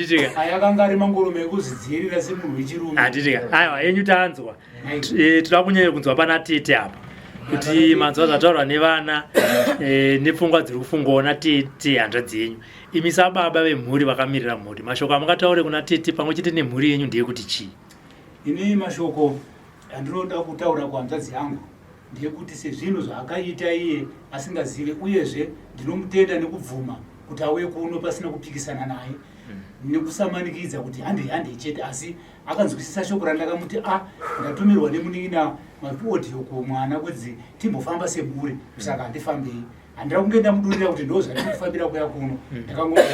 Handitika. Aya akanga ari mangorume ekuzvidzivirira semunhu wechirume. Handitika. Aiwa yenyu tanzwa. Eh, toda kunyanya kunzwa pana tete apa kuti manzwa zvataurwa nevana eh, nepfungwa dziri kufungwawo natete hanzvadzi yenyu. Imi sababa vemhuri vakamirira mhuri, mashoko amungataure kuna tete pamwe chete nemhuri yenyu ndeyekuti chii? Ini mashoko andinoda kutaura kuhanzvadzi yangu ndeyekuti sezvinhu zvaakaita iye asingazive uyezve ndinomutenda nekubvuma kuti auye kuno pasina kupikisana naye nekusa-manikidza kuti handei handei chete, asi akanzwisisa shoko randakamuti a ah, ndatumirwa nemunin'ina maaudio kumwana kunzi timbofamba semhuri, saka handifambei. Handira kunge ndamudurira kuti ndo zvatikufambira kuya kuno. Ndakangoiwo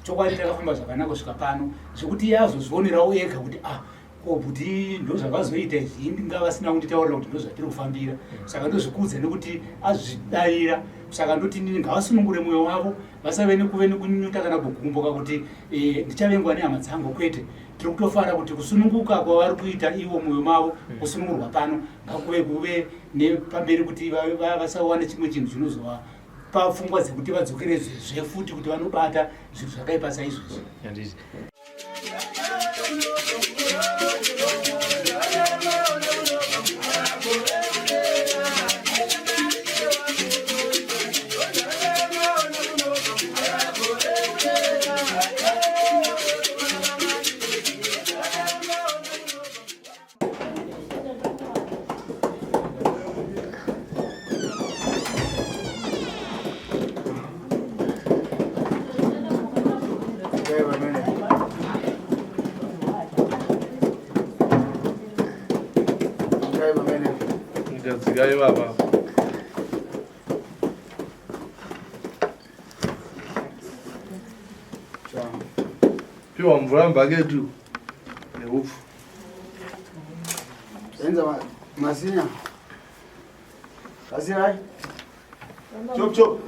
chokwadi takafamba zvakanaka kusvika pano, zvekuti iye azozvionerawo ega kuti ah, ko kuti ndo zvavazoita izvi, inga vasina kunditaurira kuti ndo zvatiri kufambira. Saka ndozvikudza nekuti azvidaira. Saka ndoti nini ngavasunungure mwoyo wavo, vasave nekuve nekunyunyuta kana kugumbuka kuti eh, ndichavengwa nehama dzangu. Kwete, tiri kutofara kuti kusununguka kwavari kuita ivo mwoyo mavo, kusunungurwa pano ngakuve kuve nepamberi kuti vasawane chimwe chinhu chinozovapa pfungwa dzekuti vadzokerezve futi kuti vanobata zvinhu zvakaipa saizvozvi. Gadzikai baba. Piwa mvura mubhaketi neupfu. Enza masinya. Kasirai. Chop chop.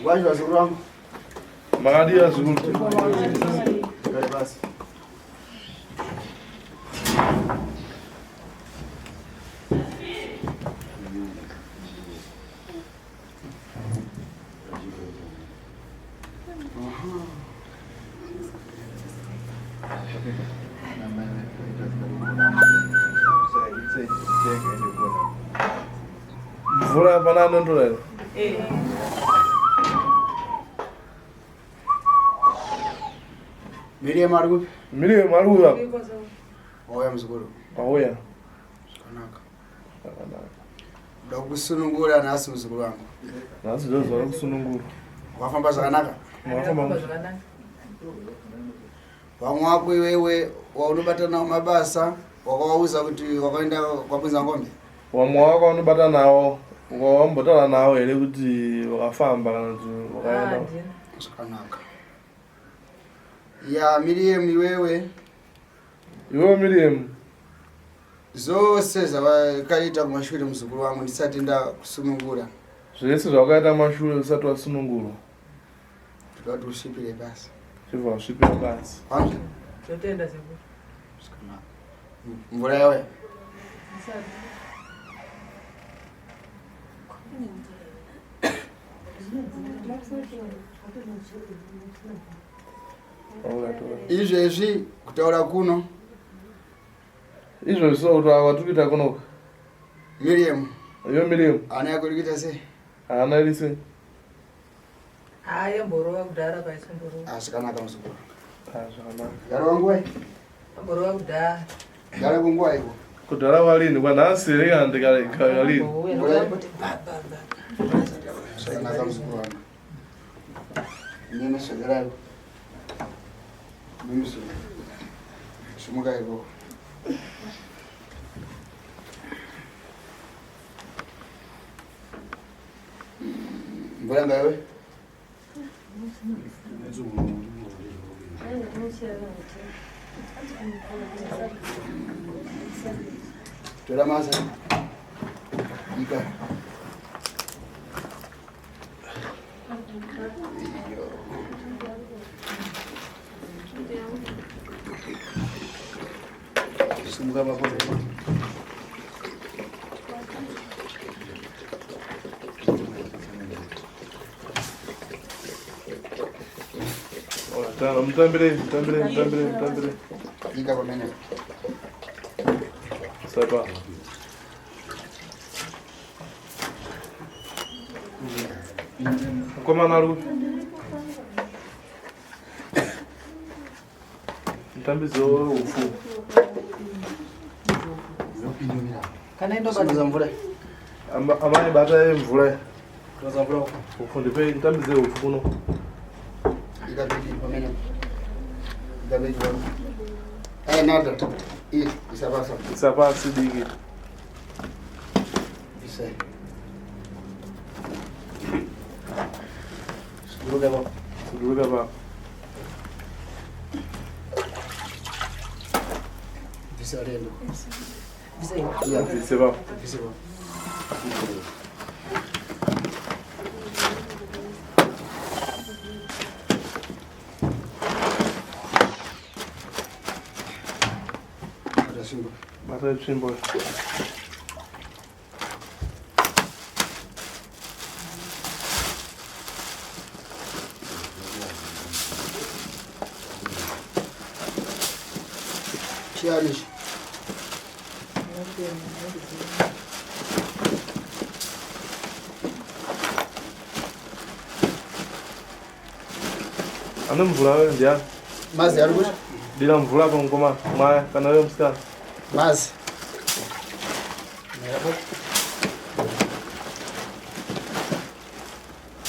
Wacho vazukuru vangu. Makadii vazukuru? Kari basi. Mvura hapana anondora here? Miriam ari kupi? Miriam ari kupi apa? Wauya muzukuru. Auya. Zvakanaka. Ndakusunungura nhasi muzukuru wangu. Nhasi ndozuva rekusunungura. Wafamba zvakanaka? Wafamba zvakanaka. Vamwe wako iwewe waunobata nawo mabasa wakawauza kuti wakaenda kwapunza ngombe? Vamwe wako waunobata nawo wambotaura nawo here kuti wakafamba kana kuti wakaenda? Ah, zvakanaka. Ya Miriam iwewe. Iwewe Miriam. Zvose zvavakaita kumashure muzukuru wangu ndisati ndakusunungura. Zvese zvawakaita kumashure usati wasunungurwa. Ndoda kuti usvipire pasi. Chibva wasvipira pasi. Wanzwa? Totenda sekuru. Zvakanaka. Mvura yauya. Izvezvi kutaura kuno Izvozvi so kuti ava tiri kuita kunoka. Miriam. Iyo Miriam. Hana yako iri kuita sei? Hana iri sei? Haa yamborova kudhara paisomborova. Ah, zvakanaka muzukuru. Ah, zvakanaka. Yarova nguva? Yamborova kudhara. Gara kunguva iko. Kudhara kwalini kwanhasi here kana ndikalini? Mbouya ba ba ba. Zvakanaka muzukuru wangu. Nene swederayo. Muzukuru. Sumuka iko. Mvura ngaiwe. Tora masa. Ika. Simuka papo. Tana mutambire, mutambire, mutambire, mutambire. Ika pamene. Sapa. Mukomana ari kupi? Mutambidzo upfu. Kana indobata Simudza mvura. Amai batai mvura. Simudza mvura uko. Upfu ndipei mutambidze upfu kuno. Ika bedi pamene. Ika bedi pamene. Eh, nada. Iyi, isabasa. Isa pasi diki. Isa. Suduruka pa. Suduruka pa. Bvisa rendo. Bvisa iwe. Yeah. Bvise pa. Bvise pa. Bata tsvimbo. Bata tsvimbo. Chiyani ichi? Ane mvura wewe ndiani? Mazi ari kuti? Dira mvura pa mukomana. Mwaya kana wewe musikana. Mazi.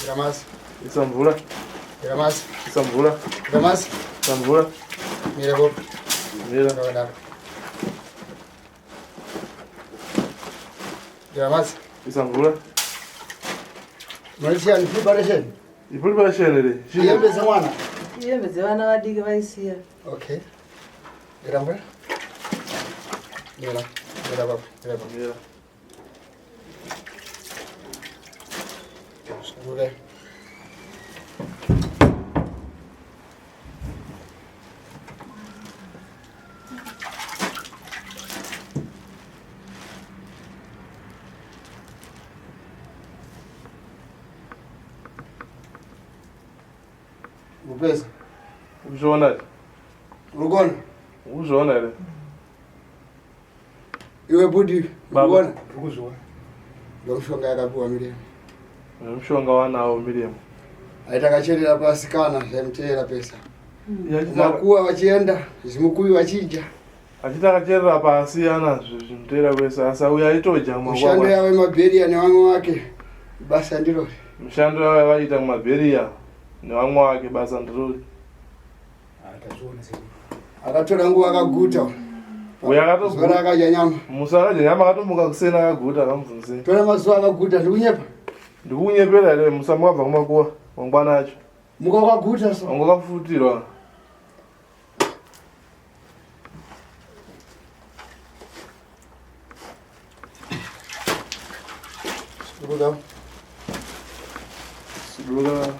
Dira mazi. Isa mvura. Dira mazi. Isa mvura. Dira mazi. Isa mvura. Mira ko. Mira. Rakadaro. Dira mazi. Isa mvura. Munoti preparation. Ipreparation here. Ihembe dzemwana. Ihembe dzevana vadiki vaisiya. Okay. Dira mvura. Mira. Mira baba. Mira baba. Mira. Sungura. Kupeza. Ukuzviona here? Urikuona? Ukuzviona here? Iwe budi, Baba. urikuona? Ndikuzviona. Ndomushonga yakapiwa Miriam. Mushonga wanawo Miriam. Aita akacherera pasi kana zvaimuteera pesa. Makuwa vachienda, zvimukuyu vachidya. Achiti akacherera pasi anazvo zvimuteera kwese asi uyo aitodya Mishando yavo yemabheriya nevamwe vake basa ndirori. Mishando yavo yavaiita mumabheriya nevamwe vake basa ndirori. Tazviona sekuru. Akatora nguva akaguta. Uyo akatoguta. Zuva akadya nyama. Musi akadya nyama akatomuka kuseni akaguta akamubvunzei. Tora mazuva akaguta ndikunyepa. Ndikukunyepera here musi makabva kumakuwa mangwana acho. Muka wakaguta so. Wanga wakafutirwa. Suduruka. Suduruka.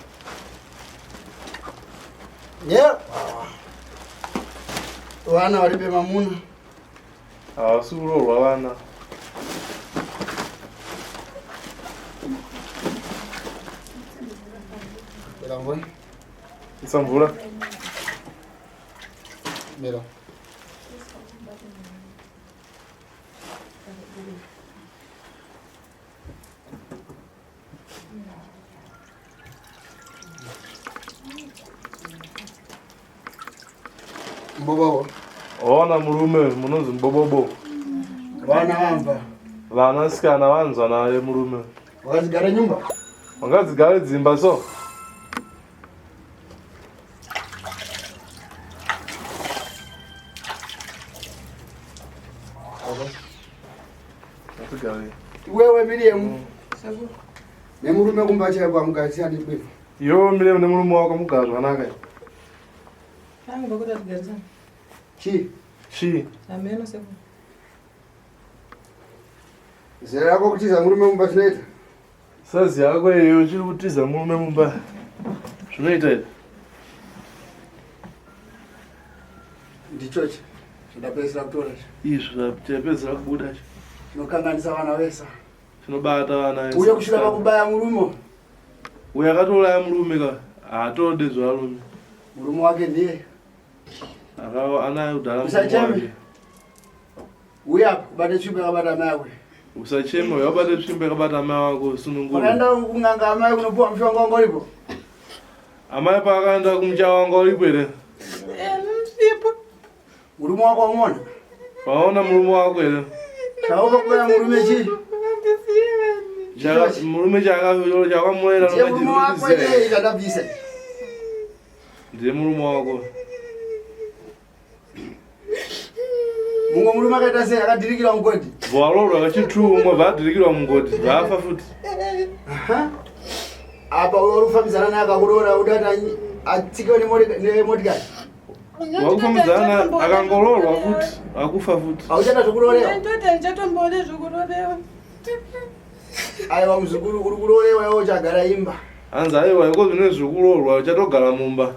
Yeah. Vana varipe mamuna. Havasi kuroorwa vana. Mira mvura. Isa mvura. Mira. Mbobobo. Waona murume munonzi mbobobo. Vana vamva. Vana sikana vanzwa naye murume. Vakadzigara nyumba. Vakadzigara dzimba so. Iwewe Miriam. Nemurume kumba chaiko amugarisani bwino. Iwewe Miriam nemurume wako mugara zvakanaka. Tangu pakuti atigarisana. Chii? Chii? Hameno sekuru. Zera rako kutiza murume mumba zvinoita? Sazi yako iyo chiri kutiza murume mumba zvinoita here? Ndichochi zvandapedzisira kutora izvi zvapedzisira kubuda chinokanganisa vana vese chinobata vana vese uye kusvika pakubaya murume uyo akatouraya murume ka haatode zvevarume. Murume wake ndiye. Anaye kudhara. Usacheme. Uya ubate tsvimbo yakabata amai ako. Usacheme, uya ubate tsvimbo yakabata amai wako usunungure. Wakaenda kun'anga amai kunopuwa mushonga wanga uripo. Amai paakaenda kumucha wanga uripo here? Ndipo. Murume wako wamuona? Waona murume wako here? Chauka kuona murume chii? Murume chakamurera Ndiye murume wako here chandabvisa? Ndiye murume wako. Mumwe murume akaita sei akadhirikira mugodhi? Varoorwa kachitu umwe vadhirikirwa mugodhi vafa futi. Apa uyo uri kufambidzana naye akakuroora uda kuti atsikiwe nemotikari. Wakufambidzana akangoroorwa futi akufa futi. Hauchada zvekuroorewa? Ndoti handichatombode zvekuroorewa. Aiwa muzukuru uri kuroorewa iwe uchagara imba. Hanzi aiwa iko zvine zvekuroorwa uchatogara mumba.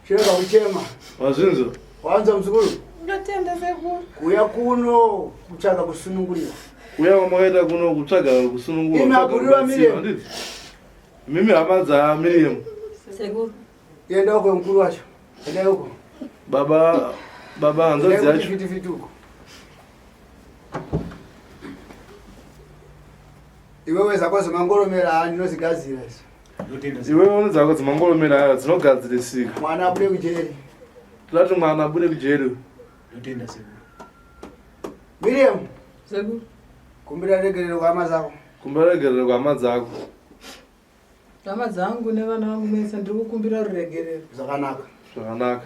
Chirega kuchema. Wazvinzwa? Wanzwa muzukuru? Ndotenda sekuru. Kuuya kuno kutsvaga kusunungurira. Kuuya kwamakaita kuno kutsvaga kusunungurwa. Imi aburirwa Miriam. Mimi hama dza Miriam. Sekuru. Enda uko mukuru wacho. Enda uko. Baba baba hanzvadzi yacho. Fiti fiti uko. Iwewe zako dzemangoromera haa ndinozigadzira idzo. Iwewe une dzako dzemangoromera aya dzinogadzirisika. Mwana abude kujeri. Toda kuti mwana abude kujeri. Ndotenda sekuru. Miriam. Sekuru. Kumbira regerero kuhama dzako. Kumbira regerero kuhama dzako. Hama dzangu nevana vangu mese ndiri kukumbira ruregerero. Zvakanaka. Zvakanaka.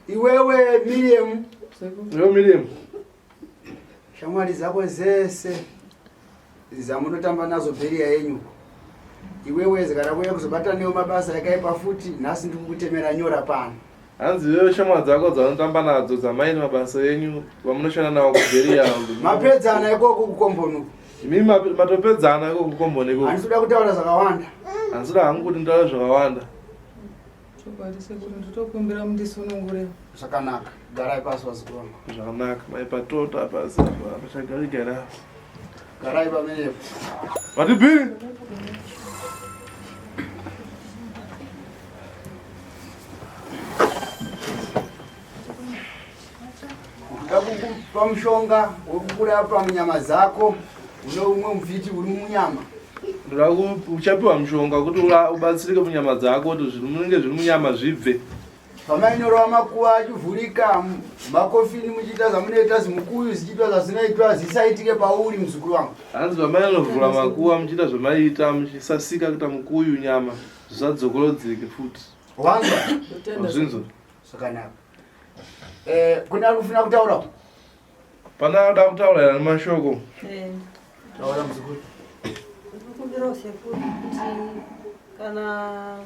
Iwewe Miriam. Iwewe Miriam. Shamwari dzako dzese dzamunotamba nadzo bheriya yenyu. Iwewe zikada kuuya kuzobata newe mabasa yakaipa futi nhasi ndiri kukutemera nyora pano. Hanzi iwewe shamwari dzako dzaunotamba nadzo dzamaini mabasa enyu vamunoshanda navo kubheriya. Mapedzana ikoko kukomboni uko. Imi matopedzana ikoko kukomboni ikoko. Handisi kuda kutaura zvakawanda. Handisi kuda hangu kuti nditaure zvakawanda. Chokwadi sekuru nditokumbira mundisunungure. Zvakanaka. Garai pasi vazukuru vangu. Zvakanaka. Mai patota pasi apa pachagari gara. Garai pamenepo. Matibiri. Ndoda kukupa mushonga wekukurapa munyama dzako une umwe mufiti uri munyama. Ndoda uchapiwa mushonga kuti ubatsirike munyama dzako kuti zvinenge zviri munyama zvibve. Pamainorova makuva achivhurika makofini muchiita zvamunoita zimukuyu zvichiitwa zvazvinoitwa zvisaitike pauri muzukuru wangu. Hanzi pamainovhura makuva muchiita zvamaiita muchisasika kuita mukuyu nyama zvisadzokorodzeke futi. Wanzwa? Wazvinzwa? Zvakanaka. Eh, kune ari kufuna kutaura? Pana ada kutaura here mashoko? Eh. Taura muzukuru. Ndinokumbirawo sekuru kuti kana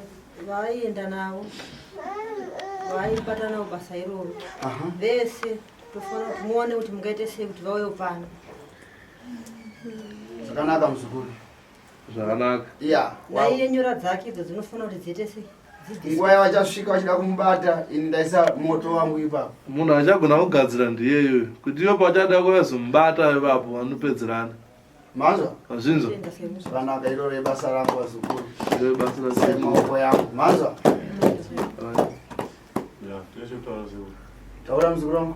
vaienda navo vaibata navo basa iroro vese tofanira kuti muone kuti mungaite sei kuti vauye pano. Zvakanaka muzukuru. Zvakanaka. Yeah. Naiye nyora dzake idzo dzinofanira kuti dziite sei? Nguva yavachasvika vachida kumubata ini ndaisa moto wangu ipapo. Munhu achagona kugadzira ndiyeyo kuti ivo pachada kuyazomubata ipapo vanopedzerana. Manzwa? Mazvinzwa? Zvakanaka iroro ibasa rangu vazukuru. Iroro ibasa ra maoko yangu. Manzwa? Taura muzukuru wangu.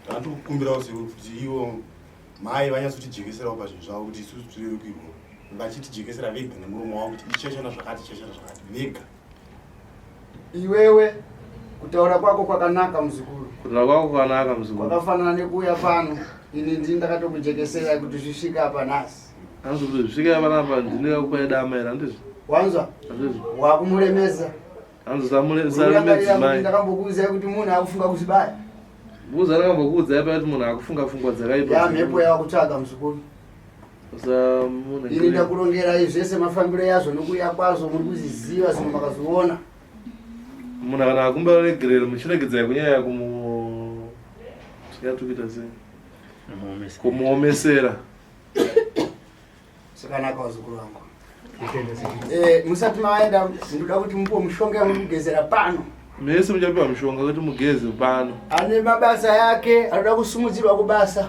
Tandikukumbirawo sekuru kuti ivo Mai vanyatsotijekeserawo pazvinhu zvavo kuti isusu tirerukirwe vachitijekesera vega nemuromo wavo kuti ichachana zvakati ichachana zvakati vega. Iwewe kutaura kwako kwakanaka muzukuru. Kutaura kwako kwakanaka muzukuru. Kwakafanana nekuuya pano ini ndini ndakatokujekesera kuti zvisvike apa nhasi. Hanzi kuti zvisvike apa napa ndini kakupai dama here handizvo? Wanzwa? Handizvo. Wakumuremesa. Hanzi usamuremedza mai. Ndakambokuudzai kuti munhu akufunga kuzvibaya. Mbuzi akambokuudzai paya kuti munhu akufunga pfungwa dzakaipa. Ya mhepo yava kutsvaga muzukuru. Ini ndakurongerai zvese mafambiro yazvo nokuuya kwazvo muri kuzviziva zvimwe makazviona. Munhu kana akumbira regerero muchiregedzai kunyanya kumu tingati sei? Kumuomesera. Zvakanaka vazukuru vangu. Eh, musati maenda ndinoda kuti mupiwe mushonga yemugezera pano. Mese muchapiwa mushonga kuti mugeze pano. Ane mabasa yake anoda kusumudzirwa kubasa.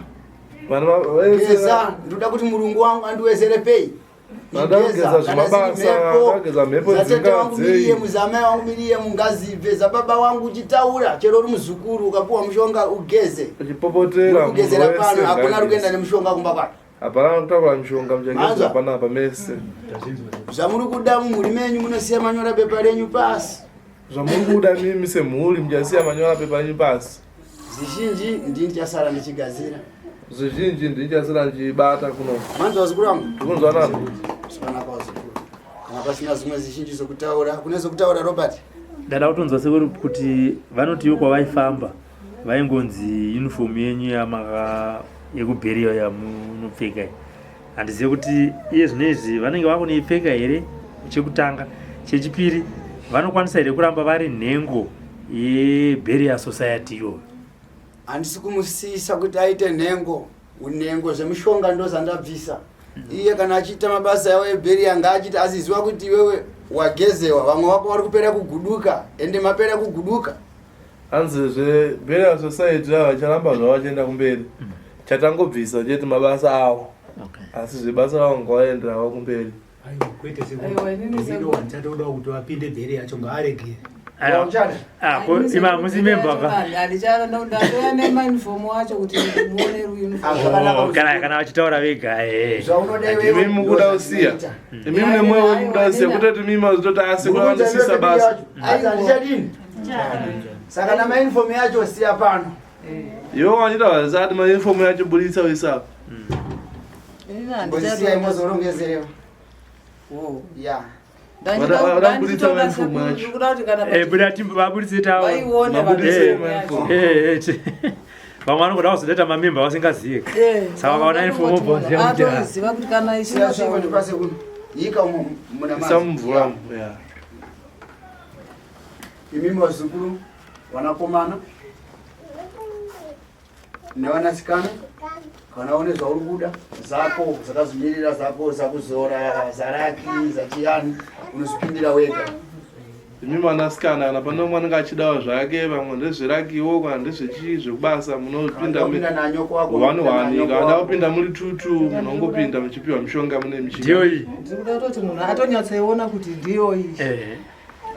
Vana Geza, ndinoda kuti murungu wangu andiwezere pei. Vanoda kugeza zvemabasa, vanoda kugeza mhepo zatete wangu dzingadzei. Miriam, zamai wangu Miriam ngazibve, zababa wangu uchitaura chero uri muzukuru ukapuwa mushonga ugeze. Uchipopotera munhu Kugezera wese pano hakuna ari ngaageze. kuenda nemushonga kumba kwake. Hapana kutaura mishonga muchageza Manzwa? panapa mese. Zvamuri kuda mumhuri menyu munosiya manyora bepa renyu pasi. Zvamuri kuda mimi semhuri muchasiya manyora pepa renyu pasi. Zvizhinji ndini ndichasara ndichigadzira. Zvizhinji ndichasara ndichibata kuno. Manzwa vazukuru vangu? Tikunzwa nani? Zvakanaka vazukuru. Kana pasina zvimwe zvizhinji zvokutaura, kune zvokutaura Robert? Ndada kutonzwa sekuru kuti vanotiwo kwavaifamba vaingonzi uniform yenyu yamaka yekubheriyo yamunopfeka iyi handizive kuti iye zvino izvi vanenge vakunoipfeka here chekutanga chechipiri vanokwanisa here kuramba vari nhengo yeberia society iyoyo Handisi kumusisa kuti aite nhengo, unhengo zvemushonga ndozandabvisa. Iye kana achiita mabasa yawo ebheria ngaachiita, asi ziva kuti iwewe wagezewa, vamwe vako vari kupera kuguduka, ende mapera kuguduka. Hanzi zveBurial Society ava vacharamba zvavo vachienda kumberi. Chatangobvisa chete mabasa avo. Asi zvebasa ravo ngavaendera havo kumberi. Aiwa kwete Aiwa, inini sekuru ndichatoda kuti vapinde bheri yacho ngaaregere. Ima hamusi member ka Handichada nemaunifomu acho kuti muone uniform. Oh, kana vachitaura vega eh. Imi mukuda kusiya. Imi mune mwoyo wekuda kusiya kutoti mimi mazototi asi kuda vanosisa basa. Asi handichadini? Saka namaunifomu yacho siya pano. Ivo vanoita vasati maunifomu yacho buritsa uisa. Inini Mbozisiyai handichada. mozorongezerewa. Ya. Vaburitsa maunifomu yacho. Ndikuda kuti kana Eh, buda timbo vaburitse tawo. Vaione Mabudise Eh, maunifomu. eh, eh, vamwe vanogoda kuzotoita mamemba vasingazive. Saka vakaona uniform vobva vaziva kuti ah, atoziva kuti kana Siya svimbo ndipase kuno. Yika umo muna Isa mazi. mumvura. Yeah. Imimi vazukuru, vanakomana nevanasikana, kana une zvauri kuda zako zvakazvimirira zako zakuzora zaraki zachiyani unozvipindira wega. Imi mwanasikana kana pane umwe anenge achidawo zvake vamwe ndezverakiwo kana ndezvechii zvekubasa munopinda Kana kupinda nanyoko wako, one unopinda one nanyoko kana wako. kupinda muri tutu munongopinda muchipiwa mishonga mune ndiyo michina iyi. ndikuda kutoti munhu atonyatsoiona kuti ndiyo iyi Eh,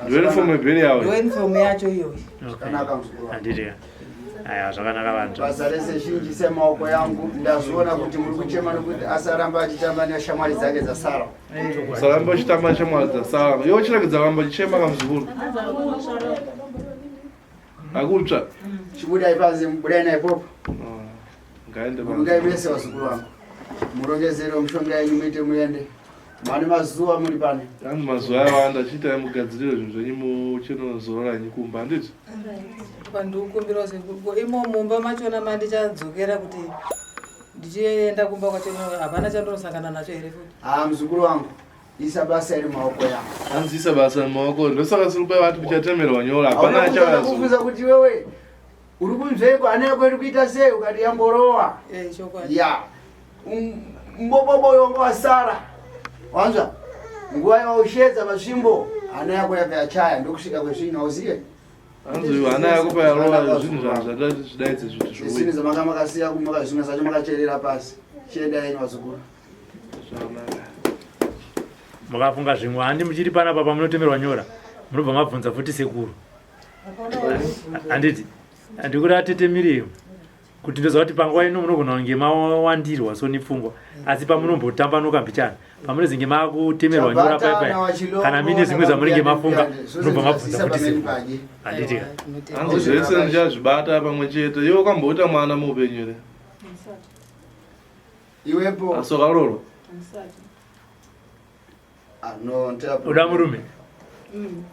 ndiyo uniform yebheri yawo ndiyo uniform yacho iyoyi okay. Zvakanaka muzukuru wangu. Handiti ka. Aya zvakanaka vantu. Basa rese zhinji semaoko yangu ndazviona kuti muri kuchema nokuti asaramba achitamba neshamwari dzake dzasara. usaramba uchitamba neshamwari dzasara iwe uchiregedza kuramba uchichema kamuzukuru akutsva Chibudai panze, budai naipopo. ngaende Murungai mese vazukuru vangu. Murongezere mishonga yenyu muite muende. Mane mazuva muri pano. anzi mazuva awanda chiitai mugadzirire zvinhu zvenyu muchinozorora henyu kumba handiti pandikukumbirawo sekuru imo mumba machona mandichadzokera kuti ndichienda kumba kwacho hapana chandonosangana nacho here futi Ah, muzukuru wangu, isa basa iri mumaoko yangu. hanzi isa basa mumaoko ndosaka siri kupai vati kuchatemerwa nyora hapana Hauna achayazo kufunza kuti wewe uri kunzveko hana yako iri kuita sei ukati yamborowa. Eh, chokwadi Ya. Mbobobo wanga wasara. Wanzwa? Nguva yaushedza masvimbo hana yako yakayachaya ndokusvika kwezvinhu hauzive. hanzi hana yako payarova zvinhu zvadati zvidaidze zviti Zvisini zviuye zvamanga makasiya kumaka zvimwe zvacho makacherera pasi. Chiendai henyu vazukuru. Zvakanaka. Mukafunga zvimwe handi muchiri panapa pamunotemerwa nyora munobva mabvunza futi sekuru. Handiti handikuti atete Miriam kuti ndoziva kuti panguva ino munogona kunge mawandirwa so nepfungwa asi pamunombotambanuka mbichana pamunozenge makutemerwa nyora Chabata paya na wachilongo, kana mine zvimwe zvamunenge mafunga Zvose munobva mabvunza zvasisa futi pamene sekuru. pake. Handiti ka. hanzi zvese ndichazvibata pamwe chete iwe ukamboita mwana muupenyu here Iwepo. asi wakarorwa Ah, no, nta- Uda murume?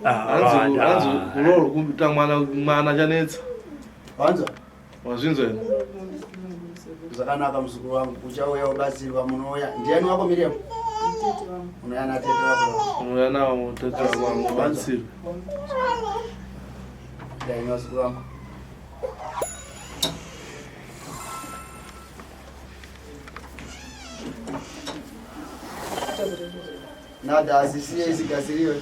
Ah, hanzi ah, hanzi kurorwa kuita mwana mwana chanetsa Wanzwa? wazvinzwa here Zvakanaka muzukuru wangu, uchauya ubatsirwa munouya. Ndiani wako Miriam? Unouya natete wako. unouya nawo tete wako wangu batsirwe Ndiani vazukuru wangu? Nada asisiye isigaziriwe.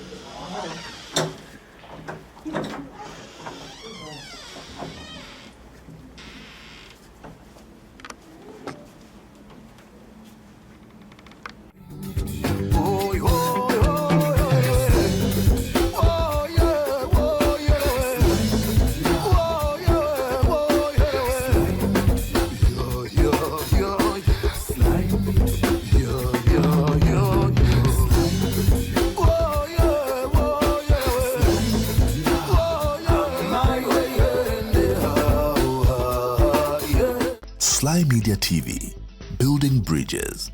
Sly Media TV, building bridges.